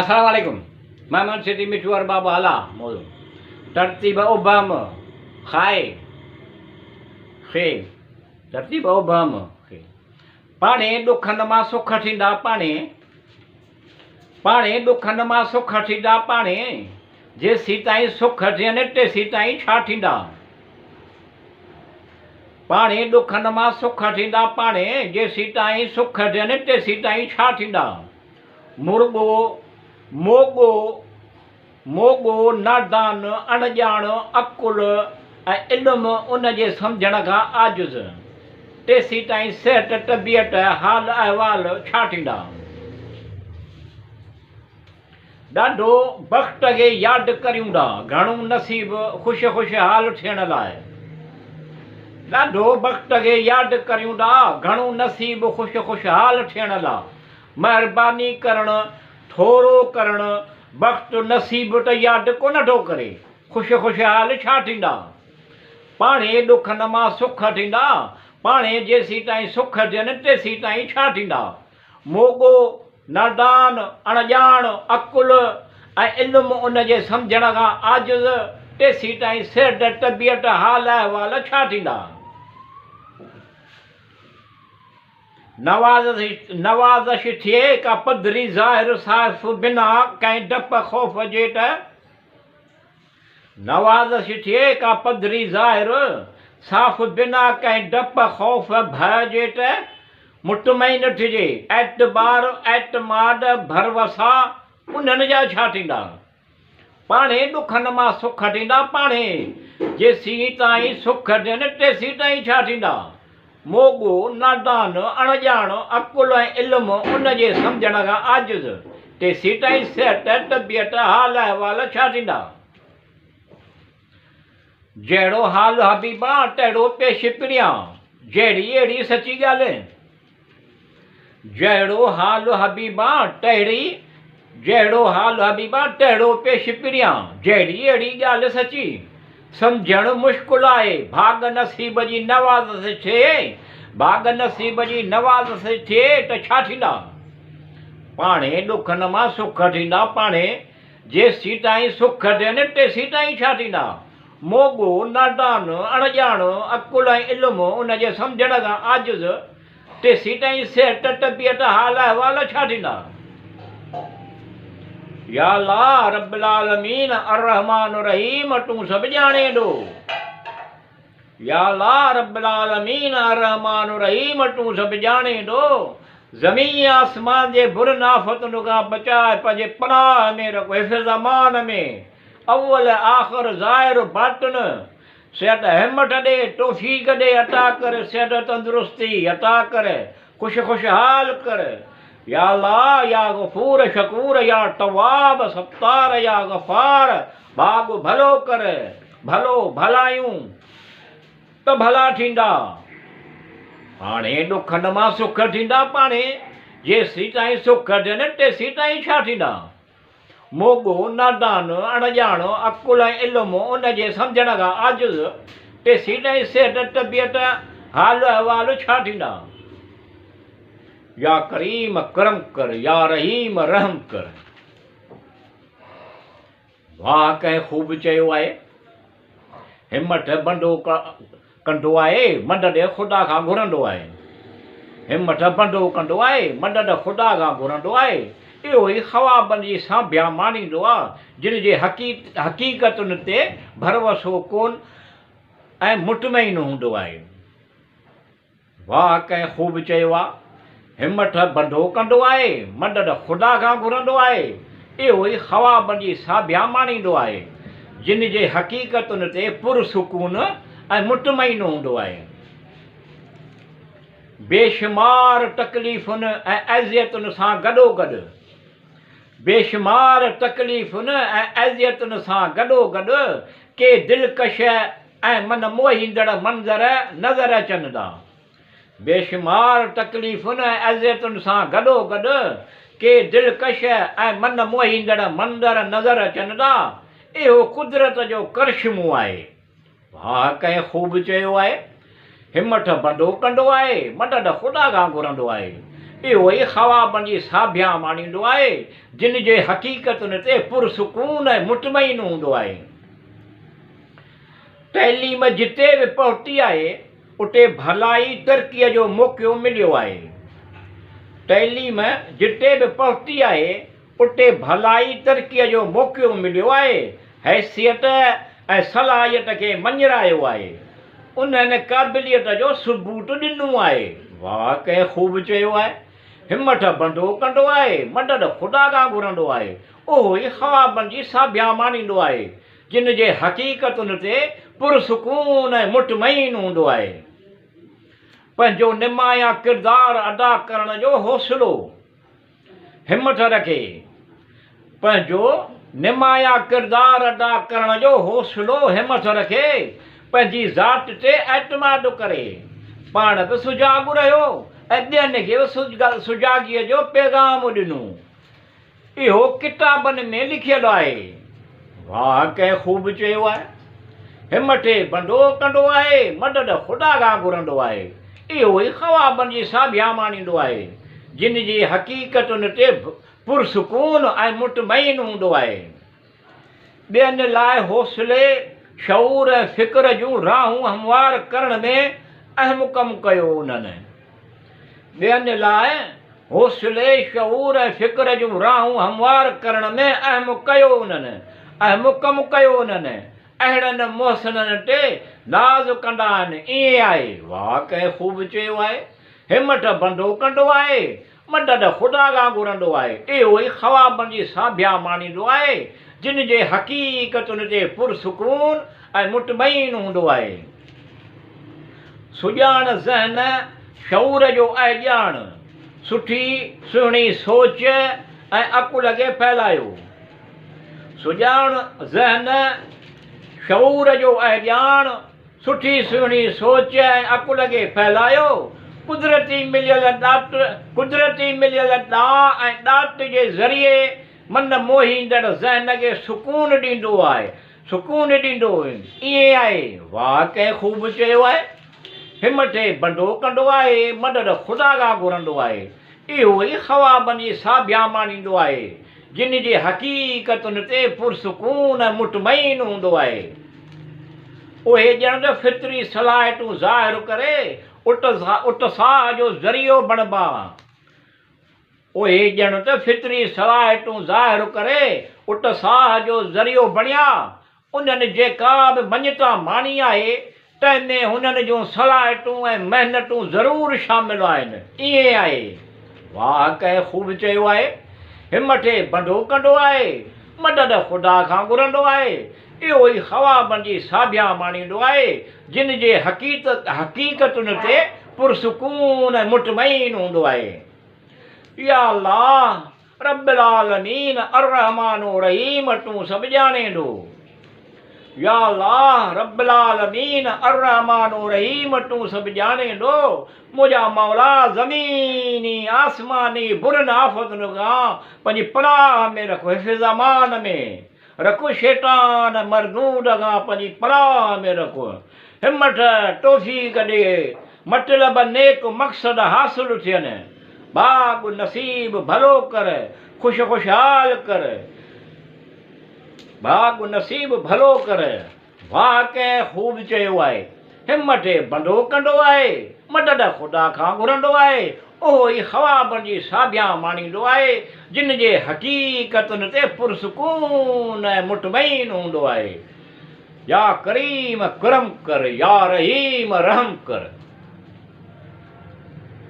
السلام عليڪم مهمان سٽي مٺو ارباب هالا موضوع ترتيب ابهم خائي خي ترتيب ابهم خي پاڻي ڏکن مان سک ٿيندا پاڻي پاڻي ڏکن مان سک ٿيندا پاڻي جيسيتائين سک ٿين تيسيتائين ڇا ٿيندا پاڻي ڏکن مان سک ٿيندا پاڻي جيسيتائين سک ٿين تيسيتائين ڇا ٿيندا مرڳو موڳو موڳو نادان اڻڄاڻ عقل ۽ علم ان جي سمجهڻ کان عاجز تيسيتائين صحت طبيعت حال احوال ڇا ٿيندا ڏاڍو بخت کي ياد ڪريون ٿا گهڻو نصيب خوش خوش حال ٿيڻ لاء ڏاڍو بخت کي ياد ڪريون ٿا گهڻو نصيب خوش خوش حال ٿيڻ لاء مهرباني ڪرڻ ٿورو ڪرڻ بخت نصيب ته ياد ڪونه ٿو ڪري خوش خوش حال ڇا ٿيندا پاڻهي ڏکن مان سک ٿيندا پاڻهي جيسيتائين سک ٿين تيسيتائين ڇا ٿيندا موڳو نادان اڻڄاڻ عقل ۽ علم ان جي سمجهڻ کان عاجز تيسيتائين صحت طبيعت حال احوال ڇا ٿيندا نوازش ٿئي ڪا پڌري ظاهر صاف بنا ڪنهن ڊپ خوف جي ته نوازش ٿئي ڪا پڌري ظاهر صاف بنا ڪنهن ڊپ خوف ڀئه جي ته مطمئن ٿجي اعتبار اعتماد ڀروسا انهن جا ڇا ٿيندا پاڻهي ڏکن مان سک ٿيندا پاڻهي جيسين تائين سک ٿين تيسين تائين ڇا ٿيندا موڳو نادان اڻڄاڻ عقل ۽ علم ان جي سمجهڻ کان عاجز تيسين تائين صحت طبيعت حال احوال ڇا ٿيندا جهڙو حال حبيبان تهڙو پيش پريان جهڙي اهڙي سچي ڳالهه جهڙو حال حبيبان تهڙي جهڙو حال حبيبان تهڙو پيش پريان جهڙي اهڙي ڳالهه سچي سمجهڻ مشڪل آهي ڀاڳ نصيب جي نوازش ٿئي ڀاڳ نصيب جي نوازش ٿئي ته ڇا ٿيندا پاڻهي ڏکن مان سک ٿيندا پاڻهي جيسيتائين سک ٿين تيسيتائين ڇا ٿيندا موڳو نادان اڻڄاڻ عقل ۽ علم ان جي سمجهڻ کان عاجز تيسيتائين صحت طبيعت حال احوال ڇا ٿيندا يا الله رب العالمين الرحمٰن الرحيم تون سڀ ڄاڻين ٿو يا الله رب العالمين الرحمٰن الرحيم تون سڀ ڄاڻين ٿو زمين آسمان جي برن آفتن کان بچاء پنهنجي پناهه ۾ رک حفظ امان ۾ اول آخر ظاهر باطن صحت همت ڏي توفيق ڏي عطا ڪر صحت تندرستي عطا ڪر خوش خوشحال ڪر يا الله يا غفور شڪور يا تواب ستار يا غفار ڀاڳ ڀلو ڪر ڀلو ڀلايون ته ڀلا ٿيندا پاڻهي ڏکن مان سک ٿيندا پاڻهي جيسيتائين سک ٿين تيسيتائين ڇا ٿيندا موڳو نادان اڻڄاڻ عقل ۽ علم ان جي سمجهڻ کان عاجز تيسيتائين صحت طبيعت حال احوال ڇا ٿيندا يا ڪريم ڪرم ڪر يا رحيم رحم ڪر واهه ڪنهن خوب چيو آهي همٿ بنڊو ڪنڊو آهي مدد خدا کان گهرندو آهي همٿ بنڊو ڪنڊو آهي مدد خدا کان گهرندو آهي اهو ئي خوابن جي سانڀيان ماڻيندو آ جن جي حقيقتن تي ڀروسو ڪون ۽ مطمئن هوندو آهي واهه ڪنهن خوب چيو آ همٿ بنڌو ڪندو آهي مدد خدا کان گهرندو آهي اهو ئي خوابن جي ساڀيان ماڻيندو آهي جن جي حقيقتن تي پرسڪون ۽ مطمئن هوندو آهي بيشمار تڪليفن ۽ اذيتن سان گڏوگڏ بيشمار تڪليفن ۽ اذيتن سان گڏوگڏ ڪي دلڪش ۽ من موهيندڙ منظر نظر اچن ٿا. بيشمار تڪليفن ۽ اذيتن سان گڏوگڏ ڪي دلڪش ۽ من موهيندڙ منظر نظر اچن ٿا. اهو قدرت جو ڪرشمو آهي. واهه ڪنهن خوب چيو آهي. همٿ بندو ڪندو آهي، مدد خدا کان گهرندو آهي. اهو ئي خوابن جي ساڀيان ماڻيندو آهي، جن جي حقيقتن تي پرسڪون ۽ مطمئن هوندو آهي. تعليم جتي به پهتي آهي، اتي ڀلائي ترقيء جو موقعو مليو آهي. تعليم جتي به پهتي آهي، اتي ڀلائي ترقيء جو موقعو مليو آهي، حيثيت ۽ صلاحيت کي مڃرايو آهي، انهن قابليت جو ثبوت ڏنو آهي. واهه ڪنهن خوب چيو آهي، همٿ بندو ڪندو آهي، مدد خدا کان گهرندو آهي، اهو ئي خوابن جي ساڀيان ماڻيندو آهي، جن جي حقيقتن تي پرسڪون ۽ مطمئن هوندو آهي. پنهنجو نمايان ڪردار ادا ڪرڻ جو حوصلو. همٿ رکي، پنهنجو نمايان ڪردار ادا ڪرڻ جو حوصلو همٿ رکي، پنهنجي ذات تي اعتماد ڪري، پاڻ به سجاڳ رهيو ۽ ٻين کي به سجاڳيء جو پيغام ڏنو. اهو ڪتابن ۾ لکيل آهي. واهه ڪنهن خوب چيو آهي. همٿي بندو ڪندو آهي، مدد خدا کان گهرندو آهي. اهو ئي خوابن جي ساڀيان ماڻيندو آهي، جن جي حقيقتن تي پرسڪون ۽ مطمئن هوندو آهي. ٻين لاء حوصلي، شعور ۽ فڪر جون راهون هموار ڪرڻ ۾ اهم ڪم ڪيو. انهن ٻين لاء حوصلي، شعور ۽ فڪر جون راهون هموار ڪرڻ ۾ اهم ڪيو. انهن اهم ڪم ڪيو. انهن اهڙن محسنن تي ناز ڪندا آهن. ائين آهي. واهه ڪنهن خوب چيو آهي. همٿ بندو ڪندو آهي. مدد خدا کان گهرندو آهي. اهو ئي خوابن جي ساڀيان ماڻيندو آهي، جن جي حقيقتن تي پرسڪون ۽ مطمئن هوندو آهي. سڄاڻ ذهن، شعور جو اهڄاڻ، سٺي سهڻي سوچ ۽ عقل کي ڦهلايو. سڄاڻ ذهن، شعور جو اهڄاڻ، سٺي سهڻي سوچ ۽ عقل کي ڦهلايو، قدرتي مليل ڏات قدرتي مليل ڏانء ۽ ڏات جي ذريعي من موهيندڙ ذهن کي سڪون ڏيندو آهي، سڪون ڏيندو ائين آهي. واهه ڪنهن خوب چيو آهي. همٿي بندو ڪندو آهي، مدد خدا کان گهرندو آهي. اهو ئي خوابن جي ساڀيان ماڻيندو آهي، جن جي حقيقتن تي پرسڪون ۽ مطمئن هوندو آهي. اهي ڄڻ ته فطري صلاحيتون ظاهر ڪري اتساهه جو ذريعو بڻبا. اهي ڄڻ ته فطري صلاحيتون ظاهر ڪري اتساهه جو ذريعو بڻيا. انهن جيڪا به مڃتا ماڻي آهي، تنهن ۾ هنن جون صلاحيتون ۽ محنتون ضرور شامل آهن. ائين آهي. واهه ڪنهن خوب چيو آهي. همٿي بندو ڪندو آهي، مدد خدا کان گهرندو آهي. اهو ئي خوابن جي ساڀيان ماڻيندو آهي، جن جي حقيقتن تي پرسڪون ۽ مطمئن هوندو آهي. يا الله! رب العالمين الرحمٰن الرحيم تون سڀ ڄاڻين ٿو. يا الله! رب العالمين الرحمٰن الرحيم تون سڀ ڄاڻين ٿو. منهنجا مولا زميني آسماني برن آفتن کان پنهنجي پناهه ۾ رک حفظ امان ۾ رک شيطان مردود کان پنهنجي پناهه ۾ رک همٿ توفيق ڏي مطلب نيڪ مقصد حاصل ٿين ڀاڳ نصيب ڀلو ڪر خوش خوشحال ڪر ڀاڳ نصيب ڀلو ڪر. واهه ڪنهن خوب چيو آهي. همٿ بندو ڪندو آهي، مدد خدا کان گهرندو آهي، اهو ئي خوابن جي ساڀيان ماڻيندو آهي، جن جي حقيقتن تي پرسڪون ۽ مطمئن هوندو آهي. يا ڪريم ڪرم ڪر، يا رحيم رحم ڪر.